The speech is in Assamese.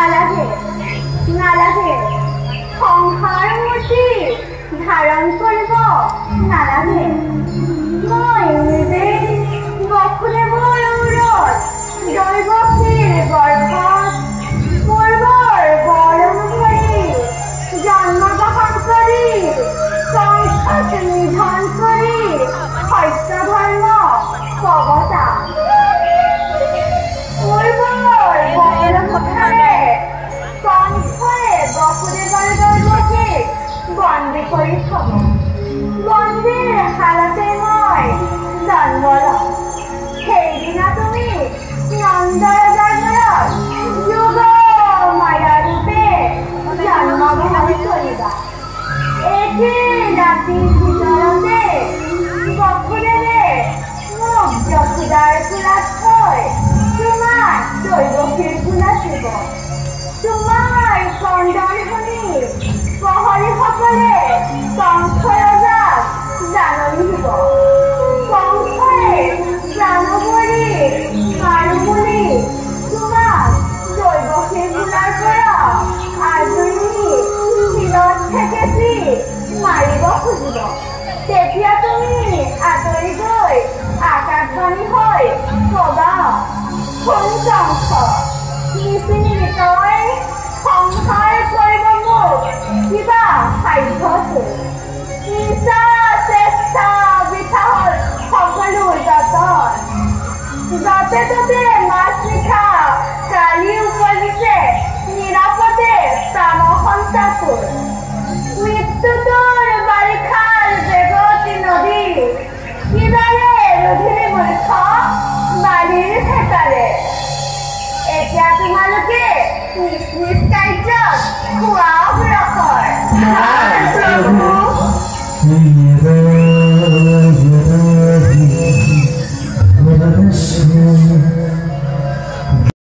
নালাগে নালাগে, সংসাৰ মূৰ্তি ধাৰণ কৰিব নালাগে। মই নিজেই বসুদেৱৰ উৰত দৈৱকীৰ গৰ্ভত পূৰ্বৰ বৰ অনুসৰি জন্মগ্ৰহণ কৰি কংসক নিধন কৰি সত্য ধৰ্ম প্ৰৱতা। পূৰ্বৰ বৰ মুখেৰে কংসই বসুদেৱ আৰু দৈৱকীক বন্দী কৰি থব। বন্দীৰ হালতে মই জন্ম ল'ম। সেইদিনা তুমি নন্দ ৰজাৰ ঘৰত যোগ মায়া ৰূপে জন্মগ্ৰহণ কৰিবা। একে ৰাতিৰ ভিতৰতে বসুদেৱে মোক যশোদাৰ কোলাত থৈ তোমাক দৈৱকীৰ কোলাত দিব। তোমাৰ ক্ৰন্দন শুনি প্ৰহৰীসকলে কংস ৰজাক জাননী দিব। কংসই জানবৰী মাৰো বুলি তোমাক দৈৱকীৰ কোলাৰ পৰা আজুৰি নি শিলত থেকেচি মাৰিব খুজিব। তেতিয়া তুমি আঁতৰি গৈ আকাশবাণী হৈ কবা, শুন কংস, নিচিনিবি তই সংহাৰ কৰিব মোক কিবা সাধ্য তোৰ। মিছা চেষ্টা বৃথা হ'ল সকলো যতন। য'তে ত'তে মাছ নিশা কালি উপজিছে নিৰাপদে প্ৰাণ সন্তাপোৰ। মৃত্যু তোৰ বাৰিষাৰ বেগতী নদী, কিদৰে ৰুধিলি মূৰ্খ বালিৰ ফেটাৰে। এতিয়া তোমালোকে নিজ নিজ কাৰ্যত খোৱা অগ্ৰসৰ। প্ৰভু। Thank you.